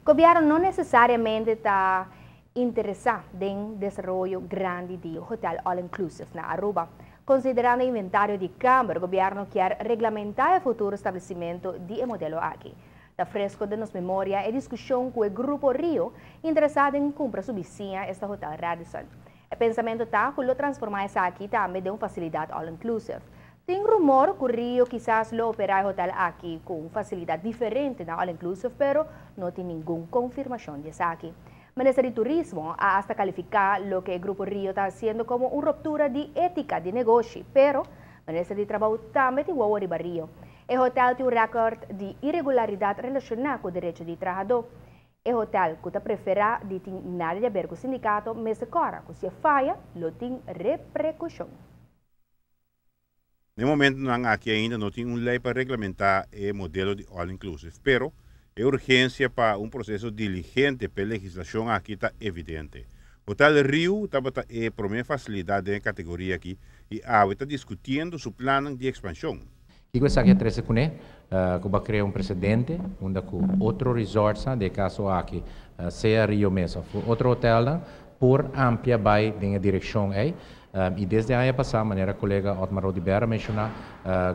Gobierno no necesariamente ta interesa den desaroyo grandi di hotel all-inclusive na Aruba. Considerando e inventario di camber, gobierno kier reglamenta e futuro establecimento di e modelo aki. Ta fresco den nos memoria e discusion cu e grupo Rio interesa den cumpra su bisiña, esta Hotel Radisson. E pensamento ta cu lo transforma esaki tambe den un facilidad all-inclusive. Tin rumor cu Rio kisas lo opera e hotel aki cu un facilidad diferente na all-inclusive, pero no tin ningun confirmacion di esaki. Minister di Turismo a hasta califica loke e grupo Rio ta haciendo como un ruptura di etica di negoshi, pero Minister di Trabou tambe tin wowo riba Rio. E hotel tin un record di irregularidad relaciona cu derecho di trahador. E hotel cu ta prefera di tin nada di haber cu sindicato mester corda cu si faya lo tin repercusion. Na e momentonan aki ainda no tin un ley pa reglamenta e modelo di all-inclusive, pero e urgencia pa un proceso diligente pa e legislacion aki ta evidente. Hotel Riu tabata e prome facilidad den e categoria aki y awe ta discutiendo su plannan di expansion. Kico esaki a trece cune, cu bo a crea un precedente unda cu otro resorts, den e caso aki, sea Rio mes of otro hotelnan, por amplia bay den e direccion ey. Y desde aña pasa, manera colega Otmar Oduber a menciona,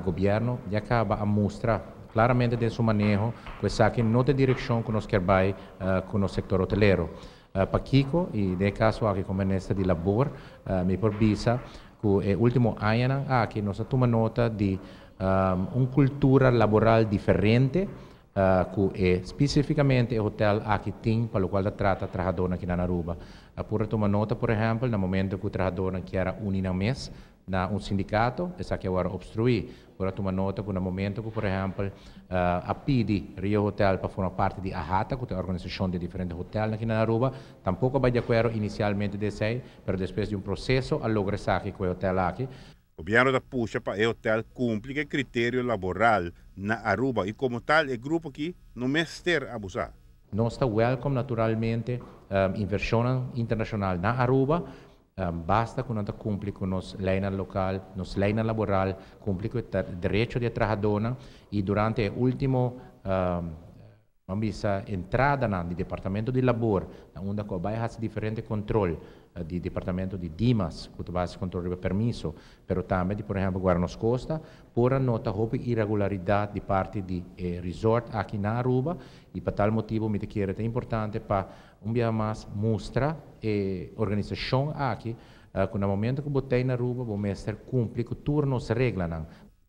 gobierno ya caba a mustra claramente den su maneho cu esaki no ta e direccion cu nos kier bay cu nos sector hotelero. Pakico, y den e caso aki como minister di Labor, mi por bisa cu e ultimo añanan aki nos a tuma nota di un cultura laboral diferente cu e specificamente e hotel aki tin pa locual ta trata trahadornan aki na Aruba. A por a tuma nota, por ehempel, na momento cu trahadornan kier a uni nan mes na un sindicato, esaki a wordo obstrui. Por a tuma nota cu na momento cu, por ehempel, a pidi Rio Hotel pa forma parti di AHATA, cu ta e organisacion di diferente hotelnan aki na Aruba, tampoco a bay di acuerdo inicialmente di esey, pero despues di un proceso a logra esaki cu e hotel aki. Gobierno ta pusha pa e hotel cumpli cu e criterio laboral na Aruba y como tal e grupo aki no mester abusa. Nos ta welcome naturalmente inversionnan internacional na Aruba, basta cu nan ta cumpli cu nos leynan local, nos leynan laboral, cumpli cu e derecho di e trahadornan y durante e ultimo, ban bisa, entradanan di Departamento di Labor na unda cu a bay haci diferente control di Departamento di Dimas cu ta bay haci control riba permiso, pero tambe di por ehempel Guarda Nos Costa, por a nota hopi irregularidad di parti di e resort aki na Aruba y pa tal motibo mi ta kere ta importante pa un biaha mas mustra e organisacion aki cu na momento cu bo ta na Aruba bo mester cumpli cu tur nos reglanan.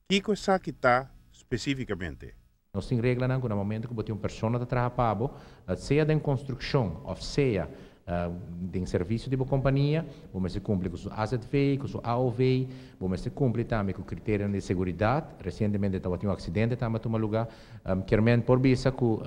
Kico esaki ta specificamente? Nos tin reglanan cu na momento cu bo tin un persona ta traha pa bo, sea den construccion of sea den servicio di bo compania, bo mester cumpli cu su AZV, cu su AOV, bo mester cumpli tambe cu criterionan di seguridad. Recientemente tabatin un accidente tambe a tuma lugar. Kiermen por bisa cu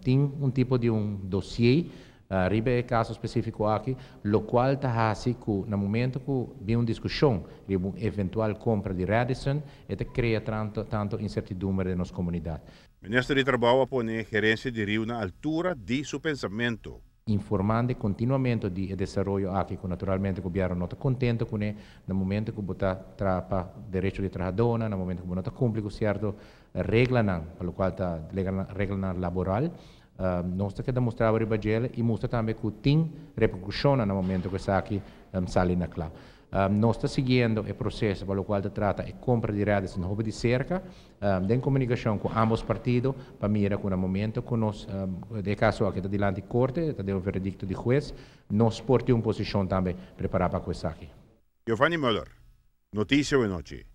tin un tipo di un dossier riba e caso specifico aki, locual ta haci cu na momento cu bin un discusion riba un eventual compra di Radisson, e ta crea tanto, tanto incertidumbre den nos comunidad. Minister di Trabou a pone gerencia di Riu na altura di su pensamento. Informando continuamente di e desaroyo aki cu naturalmente gobierno no ta contento cune na momento cu bo ta traha pa derecho di trahadornan, na momento cu bo no ta cumpli cu cierto reglanan, pa locual ta reglanan laboral. Nos ta keda mustra riba djele y mustra tambe cu tin repercusionnan na momento cu esaki sali na cla. Nos ta siguiendo e proceso pa locual ta trata e compra di Radisson hopi di cerca, den comunicacion cu ambos partido pa mira cu na momento cu nos, den e caso aki ta dilanti corte, ta den un veredicto di huez, nos por tin un posicion tambe prepara pa cu esaki. Giovanni Muller, Noticia Awenochi.